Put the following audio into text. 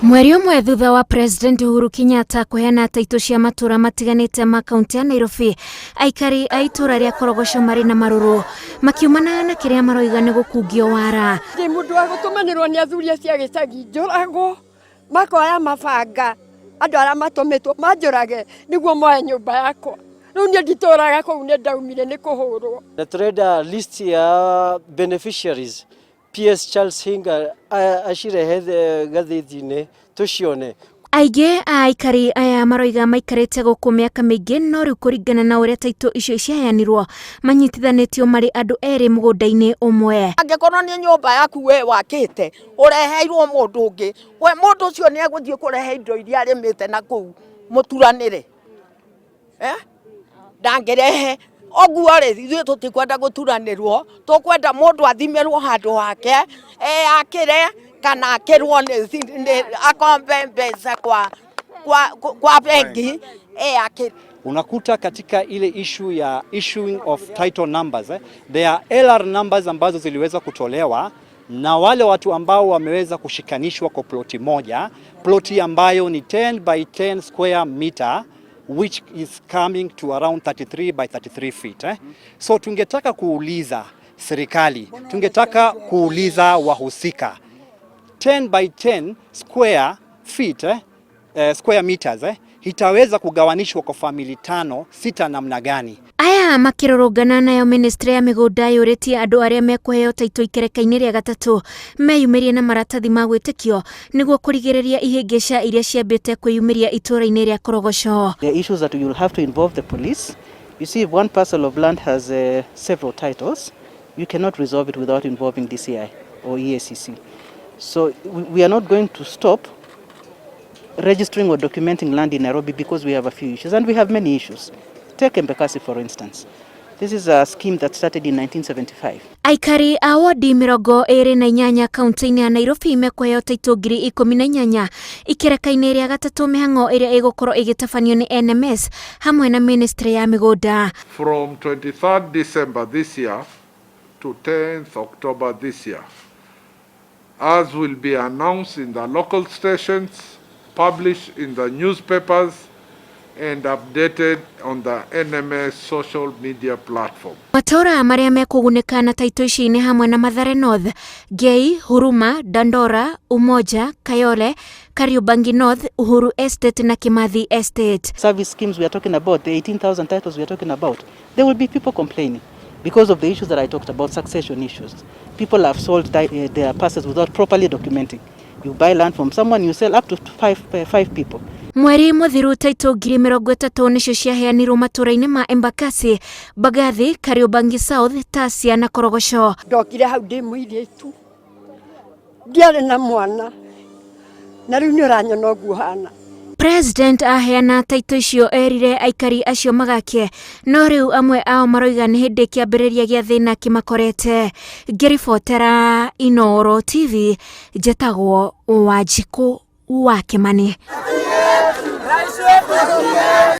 Mweri ũmwe thutha wa President Uhuru Kenyatta kũheana taitũ cia matũra matiganĩte ma kaunti ya Nairobi, aikari a itũra rĩa Korogocho marĩ na marũrũ makiumana na kĩrĩa maroiga nĩ gũkungio wara. Ndĩ mũndũ wa gũtũmanĩrwo nĩ athuri acio a gĩcagi, njũragwo, makoya mabanga, andũ arĩa matũmĩtwo manjũrage nĩguo moe nyũmba yakwa. Rĩu niĩ nditũraga kũu, nĩ ndaumire nĩ kũhũrwo. Na turenda list ya beneficiaries. PS Charles Hinga acirehe gathĩti-inĩ tũcione. Aingĩ a aikari aya maroiga maikarĩte gũkũ mĩaka mĩingĩ, no rĩu kũringana na ũrĩa taitũ icio ciaheanirwo, manyitithanĩtio marĩ andũ erĩ mũgũnda-inĩ ũmwe. Angĩkorwo nĩ nyũmba yaku we wakĩte, ũreheirwo mũndũ ũngĩ, we mũndũ ũcio nĩ egũthiĩ kũrehe indo iria arĩmĩte na kũu mũturanĩre, eh? Ndangĩrehe ũguo rĩ, ithuĩ tũtikwenda gũturanĩrwo, tũkwenda mũndũ athimĩrwo handũ hake eyakĩre kana akĩrwo nĩ akombe mbeca kwa bengi eyakĩre. Unakuta katika ile issue ya issuing of title numbers, there are LR numbers ambazo ziliweza kutolewa na wale watu ambao wameweza kushikanishwa kwa ploti moja, ploti ambayo ni 10 by 10 square meter, which is coming to around 33 by 33 feet. So tungetaka kuuliza serikali, tungetaka kuuliza wahusika, 10 by 10 square feet, square meters, itaweza kugawanishwa kwa family tano sita namna gani? Aya makĩrũrũngana, nayo ministry ya mĩgũnda yũrĩtie andũ arĩa mekũheo taitũ ikereka-inĩ rĩa gatatũ meyumĩrie na maratathi ma gwĩtĩkio nĩguo kũrigĩrĩria ihĩngĩca iria ciambĩte kwĩyumĩria itũũra-inĩ rĩa Korogocho. The issues that you will have to involve the police. You see, if one parcel of land has several titles, you cannot resolve it without involving DCI or EACC. So we are not going to stop registering or documenting land in Nairobi because we have a few issues, and we have many issues. Take Embakasi, for instance. This is a scheme that started in 1975. Aikari a wodi 28 kaunti-inĩ ya Nairobi mekũheo taitũ 18,000 ikereka-inĩ rĩa gatatũ, mĩhang'o ĩrĩa ĩgũkorwo ĩgĩtabanio nĩ NMS hamwe na ministry ya mĩgũnda. From 23rd December this year to 10th October this year, as will be announced in the local stations, published in the newspapers, and updated on the NMS social media platform. Matũra marĩa mekũgunĩka na taitũ ici nĩ hamwe na Mathare North, Ngei, Huruma, Dandora, Umoja, Kayole, Kariobangi North, Uhuru Estate na Kimathi Estate. Service schemes we are talking about, the 18,000 titles we are talking about, there will be people complaining because of the issues that I talked about, succession issues. People have sold their parcels without properly documenting. You buy land from someone, you sell up to five people. Mweri mũthiru taitũ 30,000 nĩcio ciaheanirwo matũra-inĩ ma Embakasi, Mbagathi, Kariobangi South, Tasia na Korogocho. Ndokire hau ndĩ mũirĩtu, ndiarĩ na mwana, na rĩu nĩ ũranyona ũguo hana. President aheana taitũ icio erire aikari acio magake, no rĩu amwe ao maroiga nĩ hĩndĩ kĩambĩrĩria gĩa thĩna kĩmakorete. Ngĩribotera Inooro TV, njetagwo Wanjikũ wa Kĩmani.